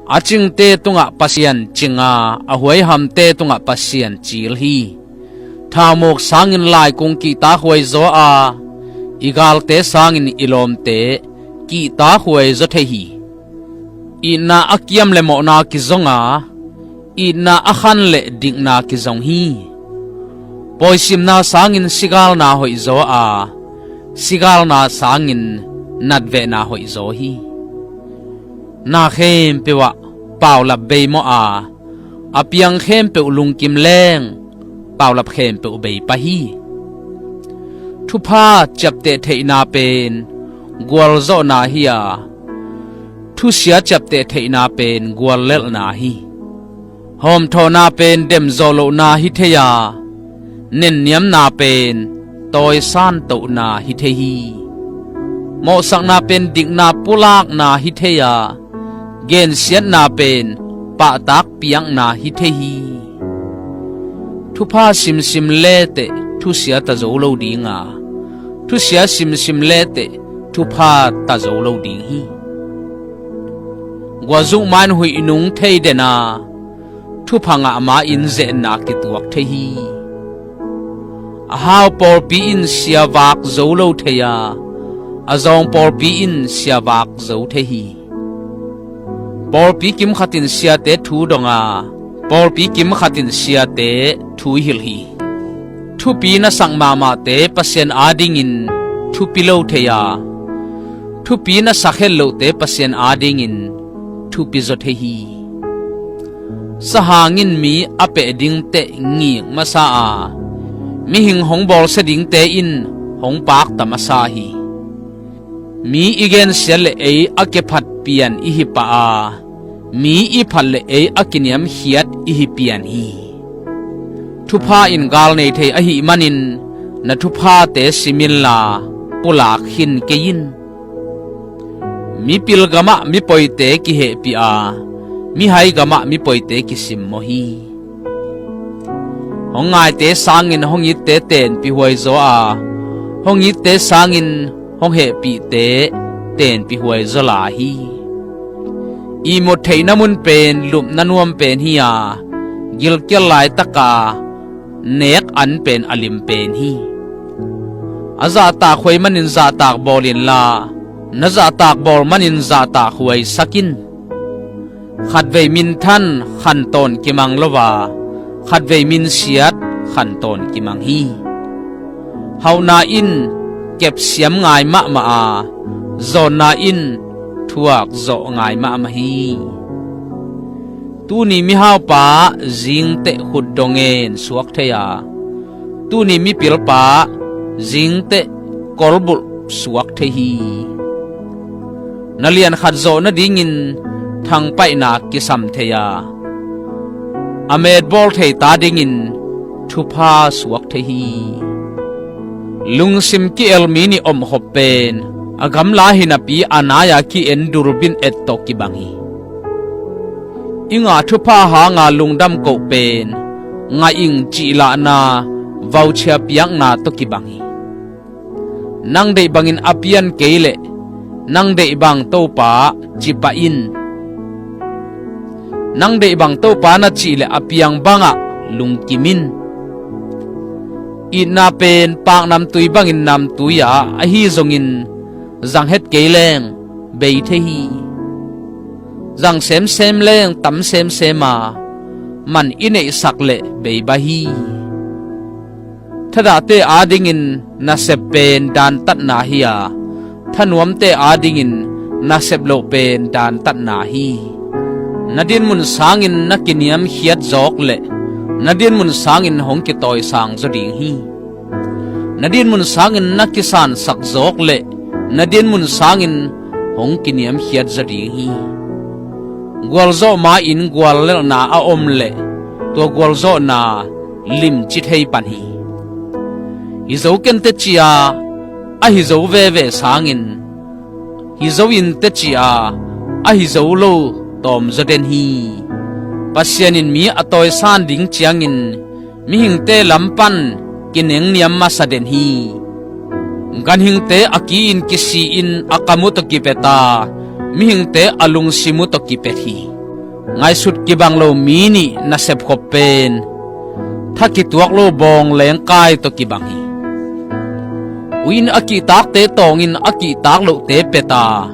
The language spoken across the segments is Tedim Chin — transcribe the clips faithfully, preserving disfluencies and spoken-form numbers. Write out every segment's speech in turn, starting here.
A cingte tungah Pasian cinga, a huaihamte tungah Pasian cil hi. Thaumuk sangin laikung kihtakhuai zaw a, i galte sangin i lawmte kihtakhuai zaw thei hi. Itna a kiam le mawhna kizonga, itna a khan le dikna kizong hi. Pawisimna sangin sigalna hoihzaw a, sigalna sangin natvehna hoihzaw hi. Na khempeuh ah paulap beimawh a, a piang khempeuh lungkim leng paulap khempeuh bei pah hi. Thupha ciapteh theihna pen gualzawhna hi a, thusia ciapteh theihna pen guallelhna hi. Hawmthawhna pen demzawh lohna hi thei a, nenniamna pen tawisan tohna hi thei hi. Mawhsakna pen dikna pulakna hi thei a, gensiatna pen pahtak piakna hi thei hi. Thupha simsim leteh thusia ta zo lo dinga, thusia simsim leteh thupha ta zo lo ding hi. Guazuk ma-in huih nung thei den a, thupha ngah ma-in zetna kituak thei hi. A hau pawlpi in siavak zo lo thei a, a zawng pawlpi in siavak zo thei hi. Pawlpi kimkhat in siate thu dong a, pawlpi kimkhat in siate thu hilh hi. Thupi na sak mahmahte Pasian adingin thupi lo thei a, thupi na sak het lohte Pasian adingin thupi zaw thei hi. Sahang in mi a peh dingteh ngik masa a, mihing hong bawlsia dingte in hong pakta masa hi. Mi i gensiat le ei a kephat pian i hi pah a, mi i phat le ei a kiniamkhiat i hi pian hi. Thupha in gal nei thei ahih manin na thuphate sim inla pulak khin kei in. Mipil gamah mipoite kihehpih a, mihai gamah mipoite kisimmawh hi. Hong ngaite sangin hong itte tenpih huaizaw a, hong itte sangin hong hehpihte tenpih huaizaw lai hi. Ihmut theihna mun pen lupna nuam pen hi a, gilkial laitaka nek an pen a lim pen hi. A zahtak huai manin zahtak bawl inla, na zahtak bawl manin zahtak huaisak in. Khatvei minthan khantawn kimang lo a, khatvei minsiat khantawn kimang hi. Hauhna in kepsiam ngai mahmah a, zawnna in thuak zawh ngai mahmah hi. Tuni mihaupa zingteh khutdong ngen suak thei a, tuni mipilpa zingteh kolbulh suak thei hi. Na lian khat zawh nadingin thangpaihna kisam thei a, a metbawl theita dingin thupha suak thei hi. Lungsim ki-el mi nih omkhop pen a gamla hi napi a nai-a ki-en durbin et tawh kibang hi. I ngah thupha hanga lungdam koh pen ngah ing cihlahna vauchia piakna tawh kibang hi. Nang deih bangin a pian kei leh nang deih bang Topa cipah in. Nang deih bang Topa na cih leh a piang bangah lungkim in. Itna pen paknamtui bangin namtui a, ahi zongin zang het kei leng bei thei hi. Zang semsem leng tam semsem a, man i neihsak leh bei bah hi. Thadahte adingin nasep pen dantatna hi a, thanuamte adingin nasep loh pen dantatna hi. Na dinmun sangin na kiniamkhiat zawk leh na dinmun sangin hong kitawisang zaw ding hi. Na dinmun sangin na kisansak zawk leh na dinmun sangin hong kiniamkhiat zaw ding hi. Gualzawh ma-in guallelhna a om leh tua gualzawhna limci thei pan hi. Hi zo ken teci a, a hi zo veve sangin hi zo in teci a, a hi zo lo tawm zaw den hi. Pasian in mi a tawisan ding ciangin mihingte lam pan kinengniam masa den hi. Ganhingte a ki-in kisi-in a kam uh tawh kipet a, mihingte a lungsim uh tawh kipet hi. Ngaihsut kibang lo mi nih nasep khop pen tha kituak lo bawng lengkai tawh kibang hi. Ui in a kihtakte tawngin a kihtak lohte peta,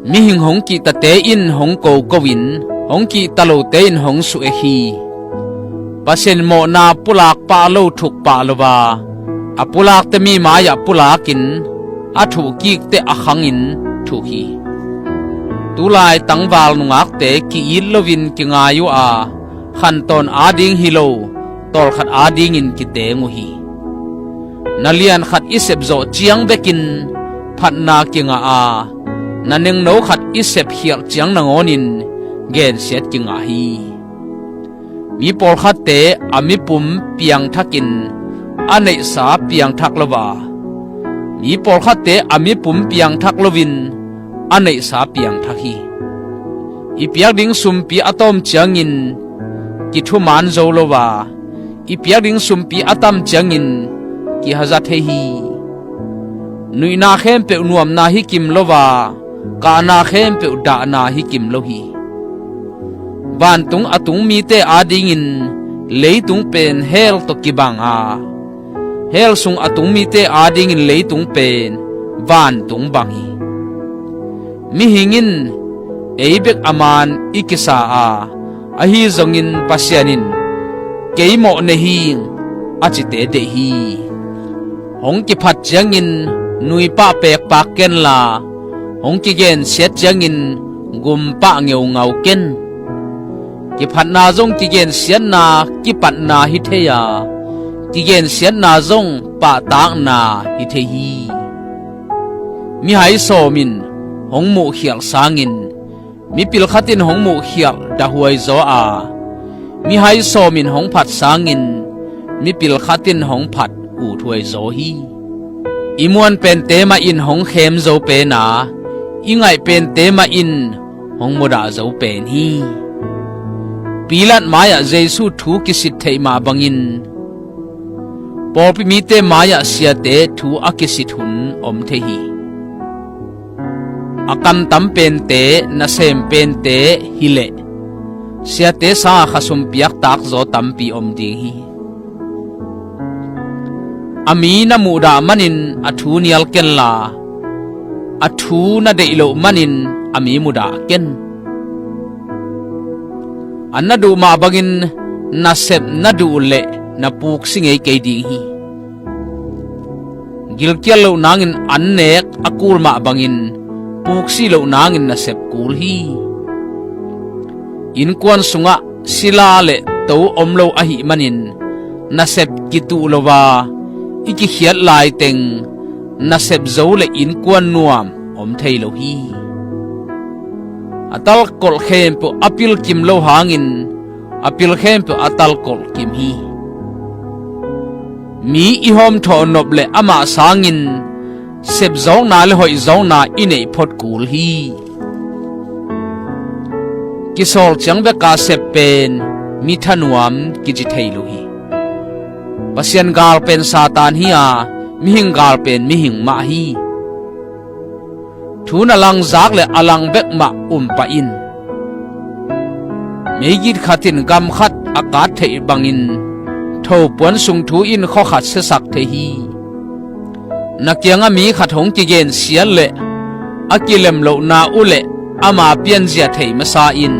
mihing hong kihtate in hong koko in, hong kihta lote in hong suhek hi. Pasian mawhna pulak pah lo thuk pah lo a, a pulakte mi mai-ah pulakin, a thuhkikte a khangin thuk hi. Tulai tangval nungakte ki-it loin kingai uh a, khantawn ading hi lo, tawlkhat adingin kiteng uh hi. Na lian khat i sepzawh ciang bekin phatna kingah a, na nengno khat i sepkhialh ciang nangawnin gensiat kingah hi. Mi pawlkhatte a mipum piangthakin a neihsa piangthak lo a, mi pawlkhatte a mipum piangthak loin a neihsa piangthak hi. I piak ding sumpi a tawm ciangin kithuman zo lo a, i piak ding sumpi a tam ciangin kihaza thei hi. Nuihna khempeuh nuamna hi kim lo a, kahna khempeuh dahna hi kim lo hi. Vantung a tung mite adingin leitung pen hell tawh kibang a, hell sung a tung mite adingin leitung pen vantung bang hi. Mihing in ei bek a man i kisa a, ahi zongin Pasian in kei mawh nei hing a cite deih hi. Hong kiphat ciangin nuipah pekpak kenla, hong kigensiat ciangin gumpah ngeungau ken. Kiphatna zong kigensiatna kipatna hi thei a, kigensiatna zong pahtakna hi thei hi. Mihai sawm in hong muhkhialh sangin mipil khat in hong muhkhialh dahhuai zaw a, mihai sawm in hong phat sangin mipil khat in hong phat uthuai zaw hi. I muan pente mah in hong khem zo pen a, i ngaih pente mah in hong mudah zo pen hi. Pilat mai-ah Jesu thu kisit theih mah bangin pawlpi mite mai-ah siate thu a kisit hun om thei hi. A kamtam pente, nasem pente hileh siate sanga khasum piaktak zaw tampi om ding hi. A mi na muhdah manin a thu nial kenla, a thu na deih loh manin a mi mudah ken. An na duh mah bangin nasep na duh leh na puksi ngei kei ding hi. Gilkial loh nangin an nek a kul mah bangin puksi loh nangin nasep kul hi. Innkuan sungah sila le to om lo ahih manin nasep kituh lo a, i kikhiat laiteng nasep zo le innkuan nuam om thei lo hi. A talkolh khempeuh a pil kim lo hangin a pil khempeuh a talkolh kim hi. Mi i hawmthawh nop le amah sangin sepzawkna le hoihzawkna i neih phot kul hi. Kisawl ciang beka sep pen mi thanuam kici thei lo hi. Pasian gal pen Satan hi a, mihing gal pen mihing mah hi. Thu na langzak le a lang bek mah um pah in. Meigit khat in gam khat a kat theih bangin thopuan sung thu in khua khat siasak thei hi. Na kiangah mi khat hong kigensiat le a kilem lohna uh le ama pianzia thei masa in.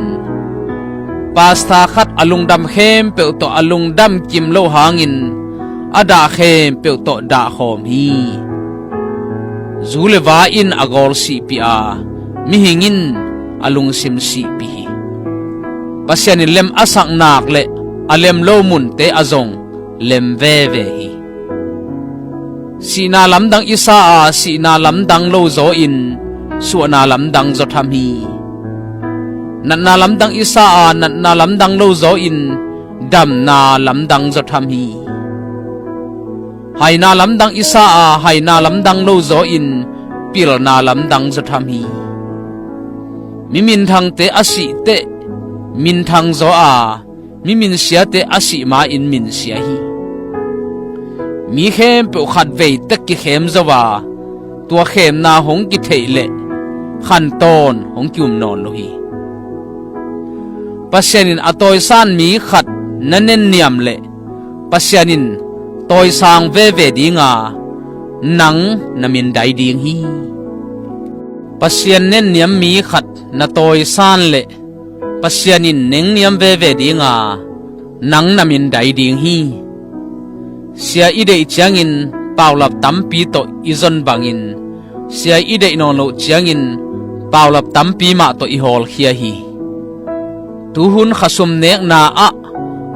Pasta khat a lungdam khempeuh tawh a lungdam kim lo hangin a dah khempeuh tawh dah khawm hi. Zu le va in a gawl sihpih a, mihing in a lungsim sihpih hi. Pasian in lem a sak nak le a lem lo munte a zong lem veve hi. Sihna lamdang i sa a, sihna lamdang lo zaw in suahna lamdang zaw tham hi. Natna lamdang i sa a, natna lamdang lo zaw in damna lamdang zaw tham hi. Haina lamdang i sa a, haina lamdang lo zaw in pilna lamdang zaw tham hi. Mi minthangte a sih teh minthang zaw a, mi minsiate a sih ma-in minsia hi. Mi khempeuh khatvei tek kikhem zo a, tua khemna hong kitheih leh khantawn hong ki-um nawn lo hi. Pasian in a tawisan mi khat na nenniam leh Pasian in tawisang veve dinga nang na mindai ding hi. Pasian nenniam mi khat na tawisan leh Pasian in nengniam veve dinga nang na mindai ding hi. Sia i deih ciangin paulap tampi tawh i zon bangin sia i deih nawn loh ciangin paulap tampi mah tawh i hawlkhia hi. Tuhun khasum nekna ah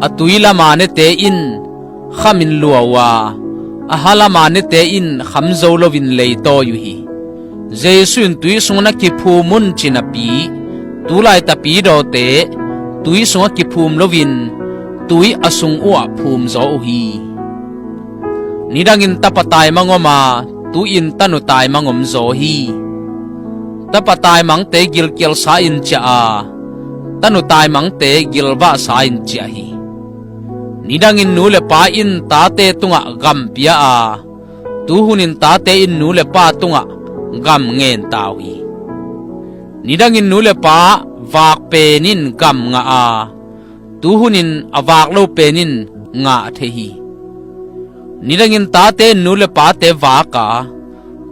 a tui lama nete in khamin lua uh a, a ha lama nete in kham zo loin leitawi uh hi. Jesu in tui sungah na kiphum un ci napi, tulai tapidawte tui sungah kiphum loin tui a sung uhah phum zaw uh hi. Nidangin tapa taimang om a, tu-in tanu taimang om zaw hi. Tapa taimangte gilkialsa in ciah a, tanu taimangte gilvahsa in ciah hi. Nidangin nu le pa in tate tungah gam pia a, tuhunin tate in nu le pa tungah gam ngen ta uh hi. Nidangin nu le pa vak pen in gam ngah a, tuhunin a vak lo pen in ngah thei hi. Nidangin tate in nu le pate vak a,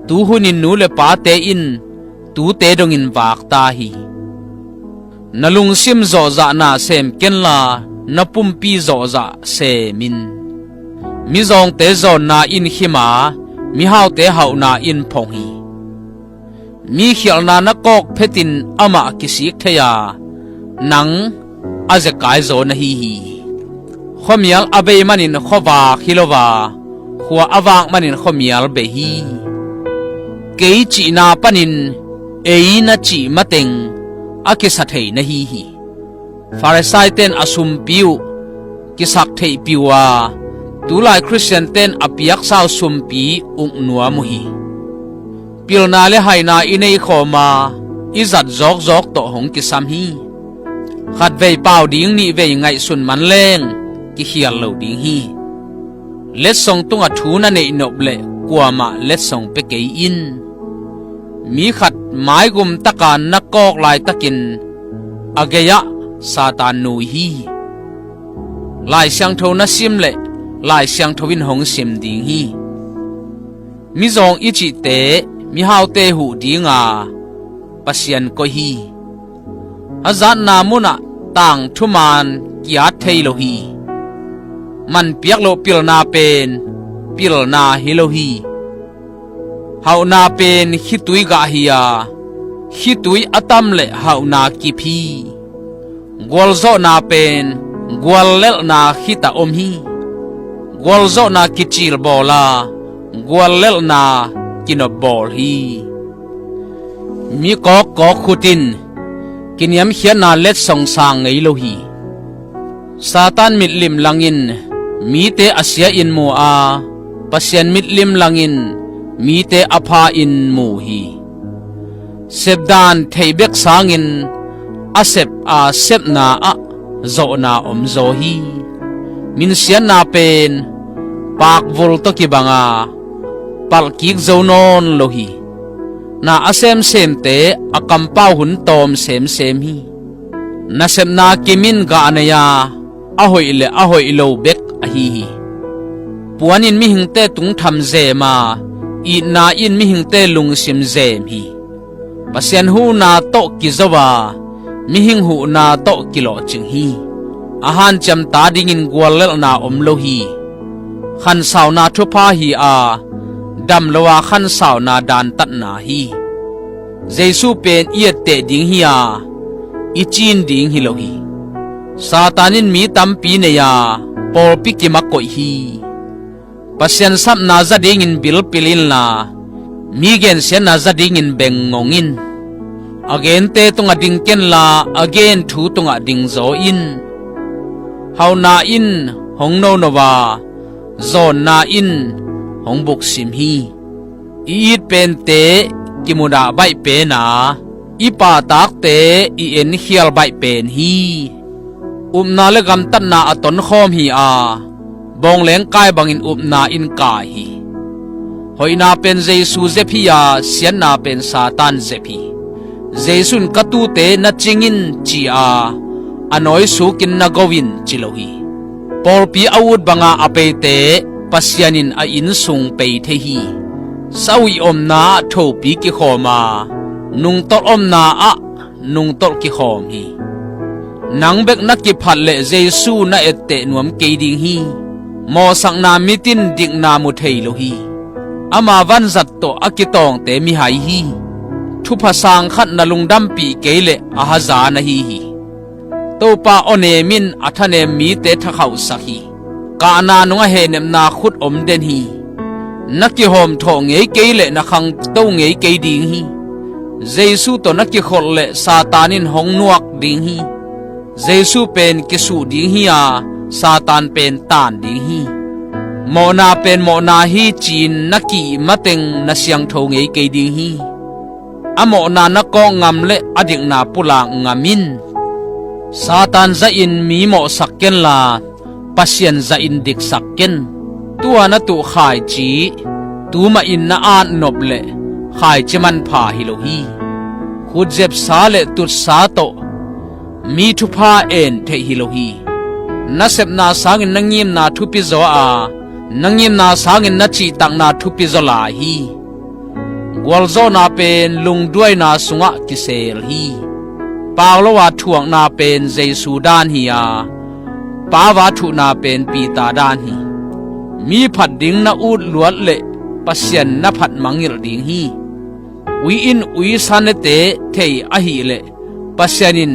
tuhunin nu le pate in tute dongin vak ta hi. Na lungsim zawhzahna sem kenla, na pumpi zawhzah sem in. Mizawngte zawnna in khim a, mihaute hauhna in phong hi. Mi khialhna na kawk phetin amah kisik thei a, nang a zekai zaw na hi hi. Khuamial a bei manin khuavak hi lo a, khua a vak manin khuamial bei hi. Kei cihna panin ei na cih mateng a kisa thei na hi hi. Farisai ten a sumpi uh kisak theihpih uh a, tulai Khristian ten a piaksa uh sumpi uk nuam uh hi. Pilna le haina i nei khawm a, i zat zawkzawk tawh hong kisam hi. Khatvei pau ding nihvei ngaihsun man leng kikhial lo ding hi. Letsong tungah thu na neih nop leh kuamah letsong pia kei in. Mi khat maigum taka na kawk laitakin a gei-ah Satan nui hi. Lai Siangtho na sim leh Lai Siangtho in hong sim ding hi. Mizawng i cihte mihaute huh dinga Pasian koih hi. A zatna munah tang thuman ki-at thei lo hi. Manpiak loh pilna pen pilna hi lo hi. Hauhna pen khitui gah hi a, khitui a tam leh hauhna kip hi. Gualzawhna pen guallelhna khitah om hi. Gualzawhna kicilbawl a, guallelhna kinopbawl hi. Mi kawkkawk khut in kiniamkhiatna letsong sang ngei lo hi. Satan mitlim langin mite a sia in mu a, Pasian mitlim langin mite a pha in mu hi. Sepdan theih bek sangin a sep a sepna ah zawhna om zaw hi. Minsiatna pen pakvul tawh kibang a, palhkik zo nawn lo hi. Na a semsemte a kampau hun tawm semsem hi. Nasepna kimin gah nei a, a hoih le a hoih lo bek ahi hi. Puan in mihingte tungtham zem a, itna in mihingte lungsim zem hi. Pasian huhna tawh kizo a, mihing huhna tawh kilawhcing hi. A hanciam ta dingin guallelhna om lo hi. Khansauna thupha hi a, dam lo a khansauna dantatna hi. Jesu pen i etteh ding hi a, i cin ding hi lo hi. Satan in mi tampi nei a, pawlpi kim a koih hi. Pasian sapna za dingin bilpil inla, mi gensiatna za dingin beng ngong in. A gente tungah ding kenla, a gen thu tungah ding zaw in. Hauhna in hong nono a, zawnna in hong buksim hi. I it pente kimudah baih pen a, i pahtakte i enkhial baih pen hi. Upna le gamtatna a tonkhawm hi a, bawngleng kai bangin upna in kai hi. Hoihna pen Jesu zep hi a, siatna pen Satan zep hi. Jesu in ka tuute na cing in ci a, a nawi sukin na go in ci lo hi. Pawlpi a ut banga a peite Pasian in a inn sung pei thei hi. Sauih omna ah thopi kikhawm a, nungtolh omna ah nungtolh kikhawm hi. Nang bek na kiphat leh Jesu na etteh nuam kei ding hi. Mawhsakna mit in dikna mu thei lo hi. Ama vanzat tawh a kitawngte mihai hi. Thupha sang khat na lungdampih kei leh a haza na hi hi. Topa awnem in a thanem mite thakhauhsak hi. Kahna nungah hehnepna khut om den hi. Na kihawmthawh ngei kei leh na khangto ngei kei ding hi. Jesu tawh na kikholh leh Satan in hong nuak ding hi. Jesu pen kisuh ding hi a, Satan pen taan ding hi. Mawhna pen mawhna hi ci-in na kih mateng na siangtho ngei kei ding hi. A mawhna na kawk ngam leh a dikna pulak ngam in. Satan zahin mi mawhsak kenla, Pasian zahin diksak ken. Tua na tuh khaici, tu mahin na at nop leh khaici manpha hi lo hi. Khutzepsa leh tutsa tawh mi thupha en theih hi lo hi. Na sepna sangin na ngimna thupi zaw a, na ngimna sangin na cihtakna thupi zaw lai hi. Gualzawhna pen lungduaina sungah kisel hi. Pau lo a thuakna pen Jesu dan hi a, pau a thuhna pen Peter dan hi. Mi phat ding na ut luat leh Pasian na phat mangngilh ding hi. Ui in uisa nete thei ahih leh Pasian in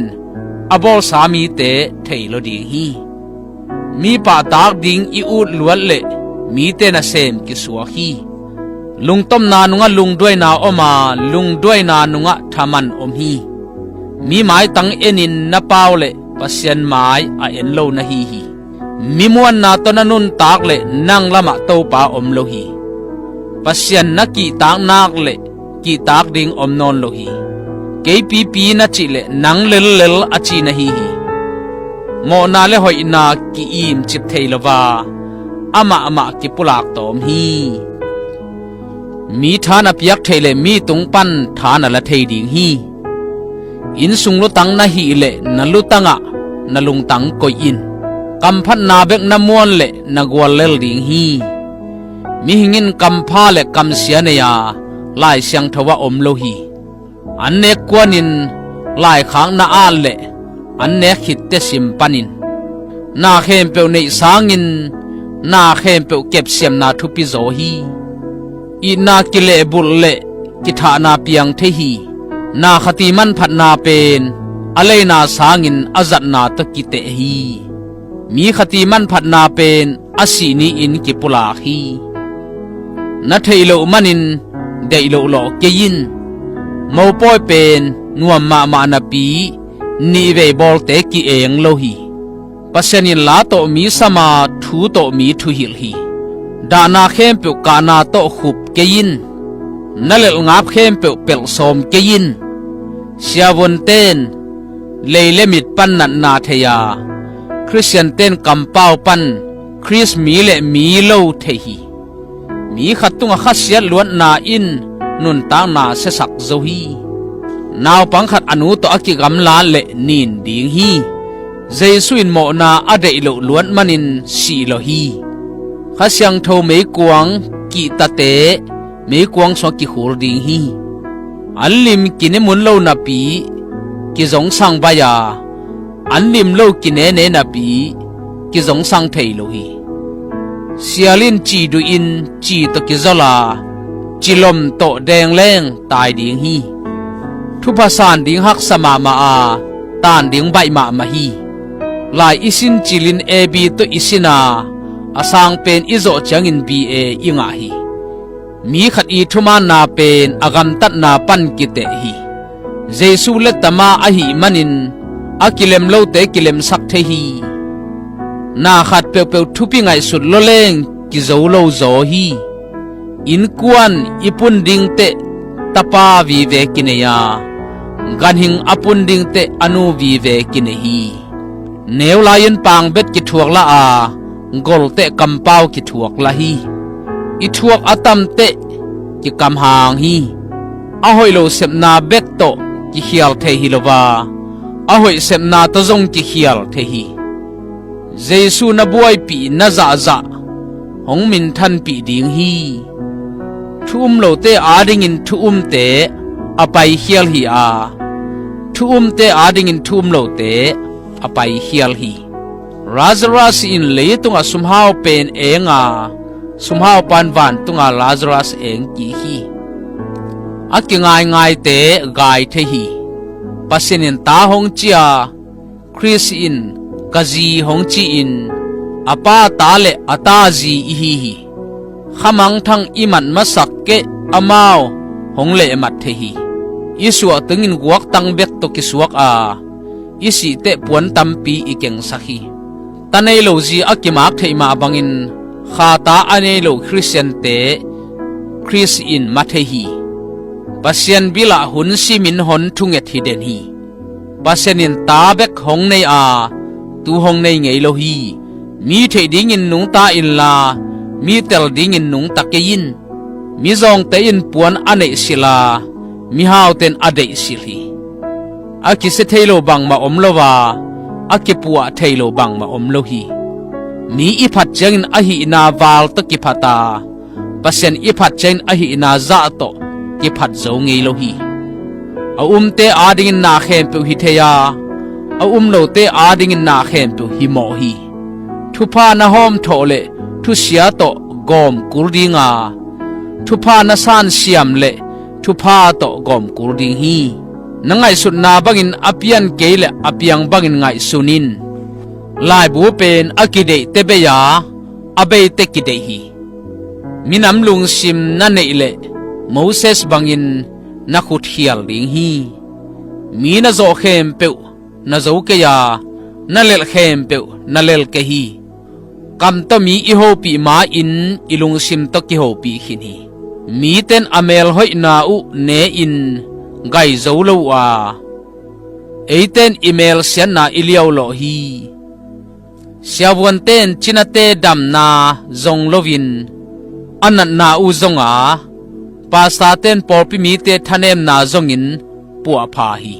a bawlsa mite thei lo ding hi. Mi pahtak ding i ut luat leh mite nasem kisuak hi. Lungtomna nungah lungduaina om a, lungduaina nungah thaman om hi. Mi maitang enin na pau leh Pasian mai a en lo na hi hi. Mi muanna tawh na nuntak leh nang lamah Topa om lo hi. Pasian na kihtak nak leh kihtak ding om nawn lo hi. Kei pipi na cih leh nang lellel a ci na hi hi. Mawhna leh hoihna ki-imcip thei lo a, amahmah kipulak tawm hi. Mi tha na piak theih leh mi tung pan tha na la thei ding hi. Innsung lutang na hih leh na lutangah na lungtang koih in. Kamphatna bek na muan leh na guallel ding hi. Mihing in kampha leh kamsia nei a, Lai Siangtho ah om lo hi. An nek kuanin laikhak na at leh an nek khitte sim panin. Na khempeuh neih sangin na khempeuh kepsiamna thupi zaw hi. Itna kilehbulh leh kithahna piang thei hi. Na khati manphatna pen a leina sangin a zatna tawh kiteh hi. Mi khati manphatna pen a sih ni-in kipulak hi. Na theih loh manin deih loh lawh kei in. Mopawi pen nuam mahmah napi nihvei bawlte ki-eng lo hi. Pasian in la tawh mi sam a, thu tawh mi thuhilh hi. Dahna khempeuh kahna tawh khup kei in. Na lelhngap khempeuh pelh sawm kei in. Siavuante in lei leh mit pan natna thei a, Khristiante in kampau pan Khrist mi leh mi lo thei hi. Mi khat tungah khasiat luatna in nuntakna siasak zo hi. Naupang khat a nu tawh a kigamlat leh nin ding hi. Jesu in mawhna a deih loh luat manin sih lawh hi. Kha Siangtho meikuang kihtate meikuang sungah kikhul ding hi. An lim kine mun lo napi kizongsang baih a, an lim lo kinene napi kizongsang thei lo hi. Sial in ci duh in ci tawh kizol a, ci lom tawh dengleng tai ding hi. Thupha san ding haksa mahmah a, tan ding baih mahmah hi. Lai i sin cilin A B tawh i sin a, a sang pen i zawh ciangin B A i ngah hi. Mi khat i thumaanna pen a gamtatna pan kiteh hi. Jesu lettama ahih manin a kilem lote kilemsak thei hi. Na khat peuhpeuh thupi ngaihsut lawleng kizo lo zaw hi. Innkuan i pun dingteh tapa vive kinei a, ganhing a pun dingteh a nu vive kinei hi. Neu lai-in pangbet kithuak lah a, golteh kampau kithuak lah hi. I thuak a tamteh kikamhang hi. A hoih lo sepna bek tawh kikhial thei hi lo a, a hoih sepna tawh zong kikhial thei hi. Jesu na buaipih na zahzah hong minthanpih ding hi. Thu um lote adingin thu umte a paikhial hi a, thu umte adingin thu um lote a paikhial hi. Lazarus in leitungah sumhau pen eng a, sumhau pan vantunga Lazarus eng kik hi. A kingaingaite gai thei hi. Pasian in ta hong ci a, Khrist in ka zi hong ci-in a pa ta le a ta zi i hi hi. Khamangthang i mat masak kei amau hong lehmat thei hi. I suah tengin guaktang bek tawh kisuak a, i sihteh puan tampi i kengsak hi. Ta nei lo zi a kimak theih mah bangin kha ta a nei lo Khristiante Khrist in ma thei hi. Pasian bilah hun simin hon thunget hi den hi. Pasian in ta bek hong nei a, tu hong nei ngei lo hi. Mi theih dingin nungta inla, mi tel dingin nungta kei in. Mizawngte in puan a neihsilh a, mihaute in a deihsilh hi. A kisia thei lo bangmah om lo a, a kipuah thei lo bangmah om lo hi. Mi i phat ciangin a hihna val tawh kiphat a, Pasian i phat ciangin a hihna zah tawh kiphat zo ngei lo hi. A umte adingin na khempeuh hi thei a, a um lote adingin na khempeuh hi mawh hi. Thupha na hawmthawh le thusia tawh gawm kul ding a, thupha na sansiam le thupha tawh gawm kul ding hi. Na ngaihsutna bangin a pian kei le a piang bangin ngaihsun in. Laibu pen a kideihte bei a, a beite kideih hi. Minam lungsim na neih leh Moses bangin na khut khial ding hi. Mi na zawh khempeuh na zo kei a, na lelh khempeuh na lel kei hi. Kam tawh mi i hopih ma-in i lungsim tawh kihopih khin hi. Mite in a mel hoihna uh ne-in gai zo lo uh a, eite in i mel siatna i liaulawh hi. Siavuante in cinate damna zong loin a natna uh zong a, pastorte in pawlpi mite thanemna zongin puahpha hi.